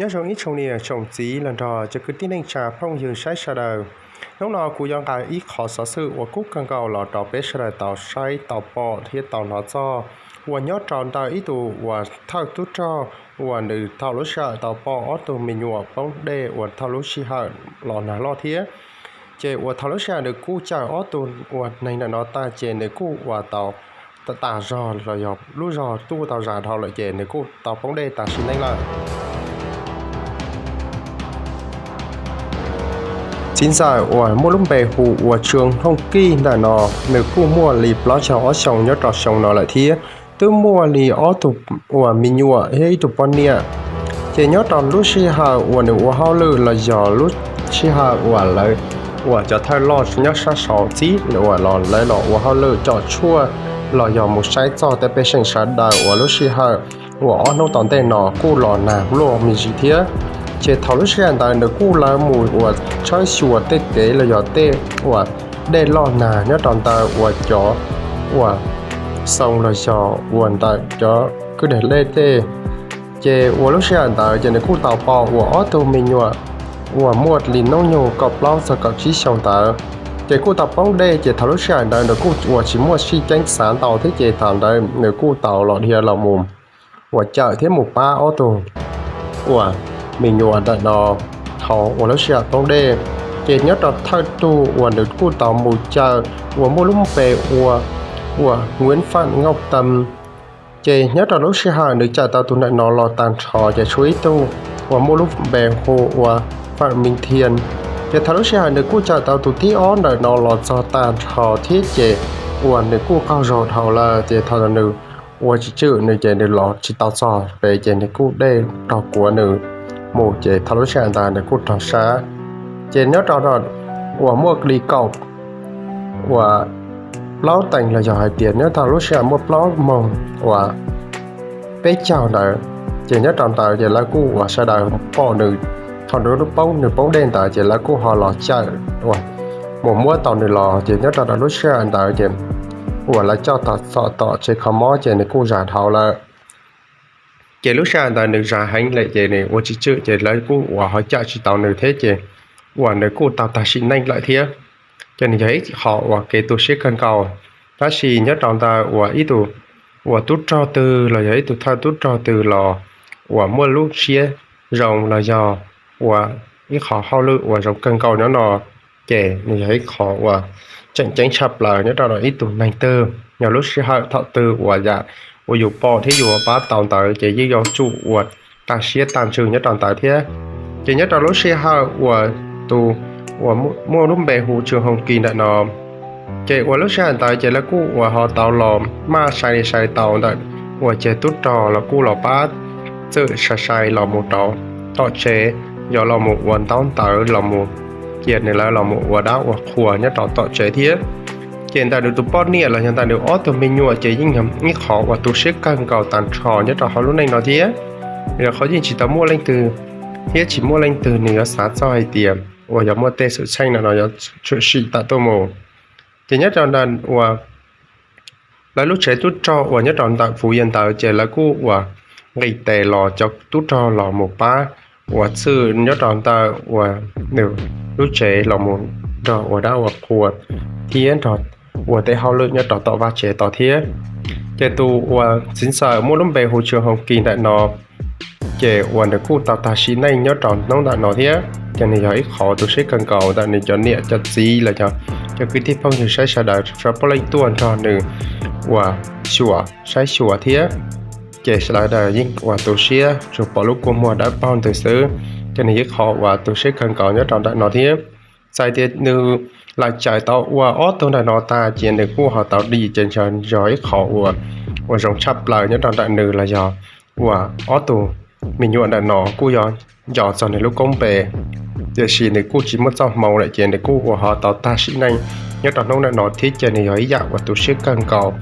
Nyob zoo ib tsoom niam tsoom txiv los nrog cov kwv tij neej tsa phooj ywg saib sawv daws. Hnub no kuv yuav nqa ib qho xov xwm uas kub kawg nkaus los rau peb sawv daws tau saib tau pom thiab tau hnov txog uas nyob rau ntawm ib tug uas thawj tub rog uas nws thaum lub sij hawm tau pom ob tug me nyuam poob dej uas thaum lub sij hawm los nag loj thiab. Ces uas thaum lub sij hawm nws kuj cawm ob tug uas neeg ntawm no tag ces nws kuj uas tau tas zog los yog lub zog tuj tau zam dhau lawm ces nws kuj tau poob dej tas sim neej lawm. Txiv ntxawm uas muaj lub npe hu ua Tswv Hooj Kij ntawm no, nws kuj muaj li plaub caug ob xyoos nyob rau xyoo no lawm thiab, twb muaj li ob tug uas me nyuam thiab ib tug poj niam. Ces nyob rau lub sij hawm uas nws ua hauj lwm los yog lub sij hawm uas lawv uas cov thawj loj nyob sab saud txib uas los lawv los ua hauj lwm com tshuaj los yog mus saib txog tej pej xeem sawv daws uas lub sij hawm uas ob hnub tom ntej no kuj los nag luaj me ntsis thiab. Ces thaum lub sij hawm ntawd nws kuj lawv mus uas tshawb xyuas tej kev los yog tej uas dej loj nag nyob rau ntawd uas cov uas xoo los yog uas ntawm cov kwj deg dej tej. Ces uas lub sij hawm ntawd ces nws kuj tau pom uas ob tug me nyuam uas muaj li hnub nyoog kaum plaub txog kaum tsib xyoo ntawd, ces kuj tau poob dej. Ces thaum lub sij hawm ntawd nws kuj uas tsis muaj sij ceeb xav ntau thiab ces thaum ntawd nws kuj tau los dhia los mus uas cawm thiab mus pab ob tug uas me nyuam ntawm no thaum uas lub sij hawm poob dej. Ces nyob rau thawj tug uas nws kuj tau mus cawm uas muaj lub npe ua uas Nguyễn Phạm Ngọc Tâm. Ces nyob rau lub sij hawm nws cawm tau tus ntawm no los tag nrho ces tshuav ib tug uas muaj lub npe hu ua Phạm Minh Thiện. Ces thaum lub sij hawm nws kuj cawm tau tus thib ob ntawm no los txog tag nrho thiab ces uas nws kuj qaug zog dhau lawm ces thaum nws ua tsis tswm nws ces nws los tsis tau txog pem ces nws kuj dej rog kuav nws mus ces thaum lub sij hawm ntawd nws kuj rog sab. Ces nyob rau uas muaj li kaum uas plaub teev los yog hais tias nyob thaum lub sij hawm muaj plaub moos uas peb caug ntawd, ces nyob rau ntawd ces lawv kuj uas sawv daws pom nws thaum nws poob nws poob dej ntawd ces lawv kuj ho los cawm uas mus muab tau nws los. Ces nyob rau lub sij hawm ntawd ces uas lawv coj tau txog tom tsev kho mob ces nws kuj zam dhau lawm. Ces lub sij hawm ntawd nws zam heev lawm ces nws ua tsis tswm ces lawv kuj uas ho cawm tsis tau nws thiab ces uas nws kuj tau tag sim neej lawm thiab. Ces nws yog ib qho uas kev tu siab kawg nkaus. Tab sis nyob rau ntawd uas ib tug uas tub rog twg los yog ib tug thawj tub rog twg los uas muaj lub siab zoo los yog uas ib qho hauj lwm uas zoo kawg nkaus nyob no, ces nws yog ib qho uas tseem ceeb tshaj plaws nyob rau ib tug neeg twg. Yog lub sij hawm thaum twg uas yam uas yus pom thiab yus pab tau ntawd ces yeej yuav tsum uas tag siab tag ntsws nyob rau ntawd thiab. Ces nyob rau lub sij hawm uas tus uas muaj lub npe hu Tswv Hooj Kij ntawm no, ces uas lub sij hawm ntawd ces lawv kuj uas ho tau los maj sai li sai tau ntawm uas ceg tub rog los kuj los pab txwm sai sai los mus rau tom tsev, yog los mus ua ntaub ntawv los mus cia nws lawv los mus ua dab ua qhua nyob rau tom tsev thiab. Ces ntawm nws tus poj niam los yog ntawm nws ob tug me nyuam ces yeej yog ib qho uas tu siab kawg nkaus tag nrho nyob rau hauv lub neej no thiab. Yog qhov yeej tsis tau muaj leej twg thiab tsis muaj leej twg nws yuav xav txog hais tias uas yog muaj tej xwm txheej no no yuav tshwm sim tawm tuaj mus. Ces nyob rau ntawm uas lawv lub tsev tub rog uas nyob rau ntawm Phú Yên ntawd ces lawv kuj uas nqis tes los cov tub rog los mus pab uas txwm nyob rau ntawm uas nws lub tsev los mus nrog ua dab ua qhua thiab nrog ua tej hauj lwm nyob rau tom vaj tsev tod thiab. Ces tus uas txiv ntxawm muaj lub npe hu Tswv Hooj Kij ntawm no, ces uas nws kuj tau tag sim neej nyob rau hnub ntawm no thiab. Ces nws yog ib qho tu siab kawg nkaus ntawm nws cov niam cov txiv los yog cov kwv tij phooj ywg saib sawv daws txhua puav leej tuaj nrog nws uas xyuas saib xyuas thiab. Ces sawv daws yeej uas tu siab tsuas pom lub kua muag dawb paug ntws xwb. Ces nws yog ib qho uas tu siab kawg nkaus nyob rau ntawm no thiab. Txawm tias nws lam cawm tau uas ob tug ntawm no tag ces nws kuj ho tau dim ces yog ib qho uas uas zoo tshaj plaws nyob rau ntawm nws los yog uas ob tug me nyuam ntawm no kuj yuav nco txog nws lub koob npe. Tiam sis nws kuj tsis muaj txoj hmoo lawm ces nws kuj uas ho tau tag sim neej nyob rau hnub ntawm no thiab ces nws yog ib yam uas tu siab kawg nkaus.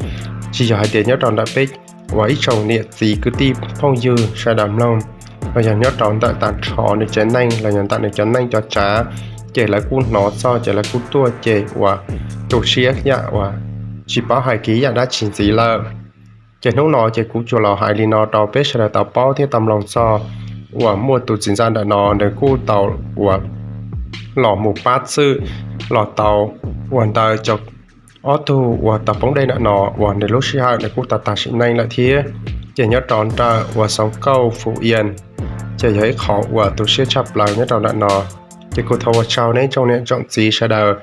Tsis yog hais tias nyob rau ntawm peb uas ib tsoom niam txiv kwv tij phooj ywg sawv daws mloog, los yog nyob rau ntawm tag nrho nws tsev neeg los yog ntawm nws cov neej cov tsav, ces lawv kuj hnov txog ces lawv kuj tuaj ces uas tu siab yam uas tsis paub hais kiag yam dab tsi ntxiv lawm. Ces hnub no ces kuv tsuas los hais li no rau peb sawv daws tau paub thiab tau mloog txog. uas muaj tus txiv ntxawm ntawm no nws kuj tau uas los mus pab txwj los tau uas ntawm cov ob tug uas tau poob dej ntawm no uas nws lub sij hawm nws kuj tau tag sim neej lawm thiab. Ces nyob rau nram uas Xov Kauj Fuv Ias, ces yog ib qho uas tu siab tshaj plaws nyob rau ntawm no. Ces kuv thov ua tsaug nej tsoom niam tsoom txiv sawv daws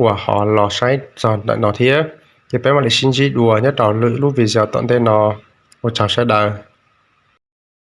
uas ho los saib txog ntawm no thiab. Ces peb mam li sib ntsib dua nyob rau lwm lub video tom ntej no. Ua tsaug sawv daws.